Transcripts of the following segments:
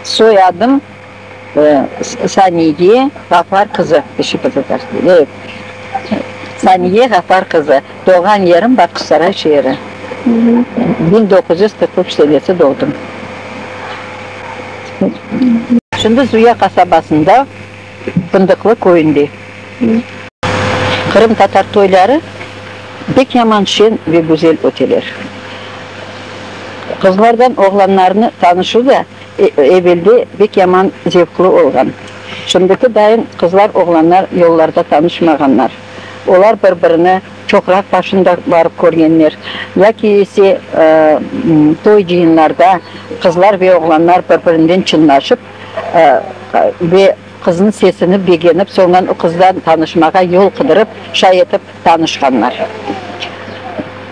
Soyadım Saniye Ğafar qızı, evet, Saniye Ğafar qızı. Doğğan yerim Bağçasaray şeeri. 1943 senesi doğdım. Şimdi Zuya qasabasında, Fındıqlı köyünde. Qırımtatar toyları pek yaman şen ve güzel öteler. Qızlardan oğlanlarnı tanışuv da evelde pek yaman zevqlı olğan. Şimdiki dayın qızlar oğlanlar yollarda tanışmağanlar. Olar bir-birini çoqraq başında barıp körgenler, yaki ise toy-cıyınlarda qızlar ve oğlanlar bir-birinden çınlaşıp ve qıznıñ sesini begenip, soñran o qızdan tanışmağa yol qıdırıp, şay etip tanışqanlar.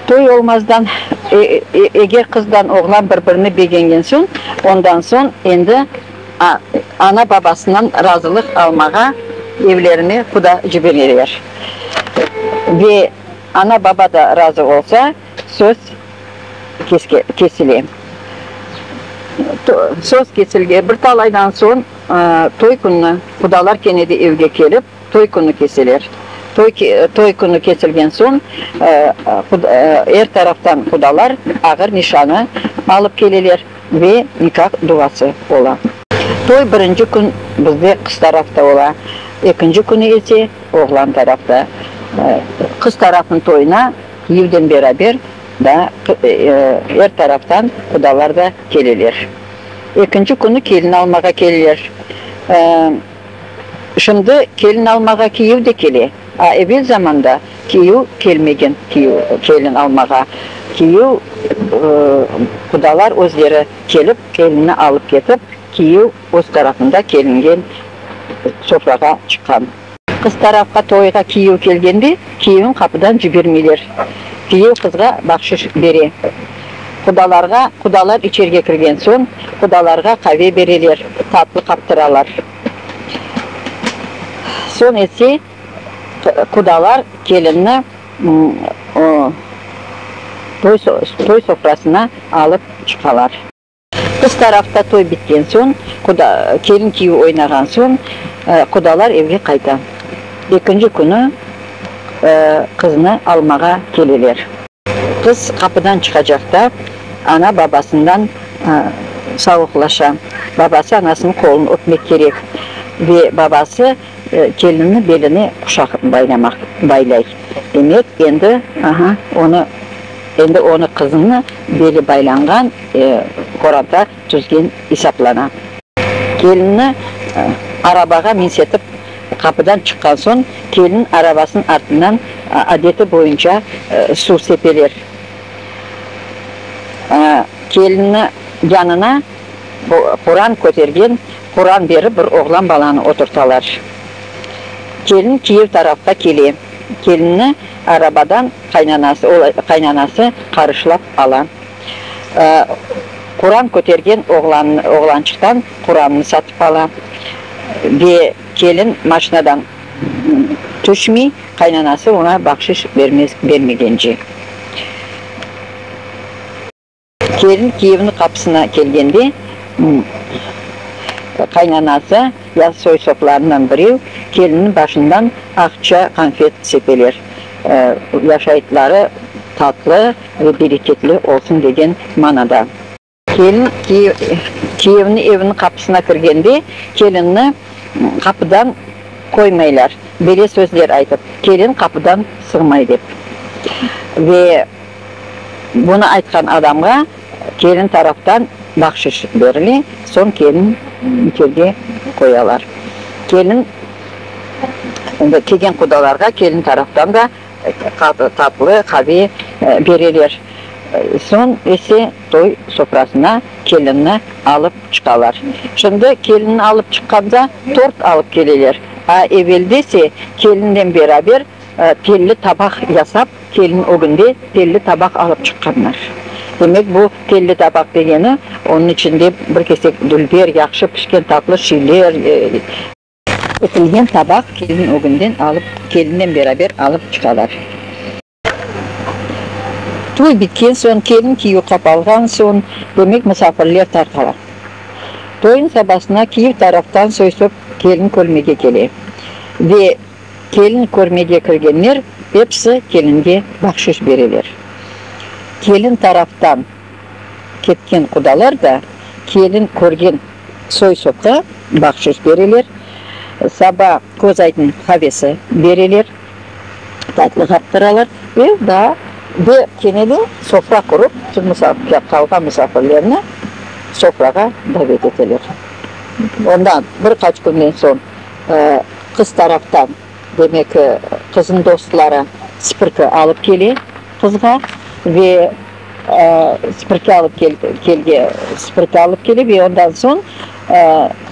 Toy olmazdan, eger qızdan oğlan bir-birini begengen soñ, ondan soñ endi ana-babasından razılıq almağa evlerine quda cibereler. Ve ana-baba da razı olsa, söz kesile. Söz kesilgen bir talaydan soñ, toy künü qudalar kene de evge kelip, toy künü keseler. Toy, toy künü kesilgen soñ, er taraftan qudalar ağır nişanı alıp keleler ve nikah duası ola. Toy birinci kün bizde qız tarafta ola, ekinci künü ise oğlan tarafta. Qız tarafnıñ toyuna kiyevden beraber da er taraftan qudalar da keleler. Ekinci künü kelin almağa keleler. Şimdi kelin almağa kiyev de kele. A evel zamanda kiyev kelmegen, kiyev kelin almağa. Kiyev, qudalar özleri kelip, kelinni alıp ketip, kiyev öz tarafında kelingen sofrağa çıqqan. Qız tarafqa toyğa kiyev kelgende, kiyevin qapıdan cibermeyler. Kiyev qızğa bahşış bere. Qudalarğa, qudalar içerge kirgen soñ, qudalarğa qave bereler, tatlı qaptıralar. Soñ ise qudalar kelinni toy, toy sofrasına alıp çıqalar. Qız tarafta toy bitken soñ, quda, kelin-kiyev oynağan soñ, qudalar evge qayta. Ekinci künü qıznı almağa keleler. Qız qapıdan çıqacaqta ana-babasından savuqlaşa. Babası anasınıñ qolunı öpmek kerek ve babası kelinniñ beline quşaq baylamaq, baylay. Demek, endi, aha, onı, endi onı qızını beli baylanğan qoranta tüzgen esaplana. Kelinni arabağa minsetip qapıdan çıqqan soñ, kelin arabasınıñ artından adeti boyunca suv sepeler. Kelinni yanına Quran kötergen, Quran berip bir oğlan balanı oturtalar. Kelin kiyev tarafqa kele. Kelinni arabadan qaynanası, qaynanası qarışlap ala. Quran kötergen oğlan, oğlançıqtan Qurannı satıp ala ve kelin maşinadan tüşmey, qaynanası oña bahşiş bermez, bermegence. Kelin kiyevniñ qapısına kelgende, qaynanası ya soy-soplarından birev kelinniñ başından aqça, qanfet sepeler, yaşaytları tatlı ve bereketli olsun degen manada. Kelin kiyevniñ eviniñ qapısına kirgende, kelinni qapıdan qoymaylar, böyle sözler aytıp, Kelin qapıdan sığmay dep. Ve bunı aytqan adamğa kelin taraftan bahşiş berile, soñ kelin içerge qoyalar. Kelin, kelgen qudalarğa kelin taraftan da tatlı, qave bereler. Soñ ise toy sofrasına kelinni alıp çıqalar. Şimdi kelinni alıp çıqqanda tort alıp keleler. A evelde ise kelinnen beraber telli tabaq yasap, kelin ögünde telli tabaq alıp çıqqanlar. Demek, bu telli tabaq degeni, onıñ içinde bir kesek dülber, yahşı pişken tatlı şeyler. Etilgen tabaq kelin ögünden alıp, kelinnen beraber alıp çıqalar. Toy bitken soñ, kelin-kiyev qapalğan soñ, demek, musafirler tarqala. Toyuñ sabasına kiyev taraftan soy-sop kelin körmege kele ve kelin körmege kirgenler episi kelinge bahşiş bereler. Kelin taraftan ketken qudalar da kelin körgen soy-sopqa bahşiş bereler, saba köz aydın qavesi bereler. Tatlı qaptıralar ve daa ve kene de sofra qurıp, bütün qalğan musafirlerni sofrağa davet eteler. Ondan bir qaç künden soñ qız taraftan, demek, qıznıñ dostları sipirki alıp kele qızğa ve sipirki alıp kelge sipirki alıp kele ve ondan soñ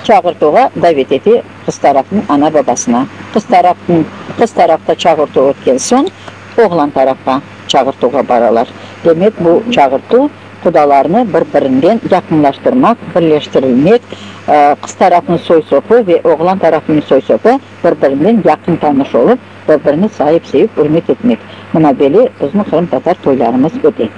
çağırtuvğa davet ete. Qız tarafnıñ ana-babasına. Qız tarafnıñ, qız tarafta çağırtuv ötken soñ, oğlan tarafqa çağırtuvğa baralar. Demek, bu çağırtuv qudalarnı bir-birinden yaqınlaştırmaq, birleştirilmek, qız tarafnıñ soy-sopu ve oğlan tarafnıñ soy-sopu bir-birinden yaqın tanış olıp, bir-birini sayıp-sevip ürmet etmek. Mına böyle bizim qırımtatar toylarımız öte.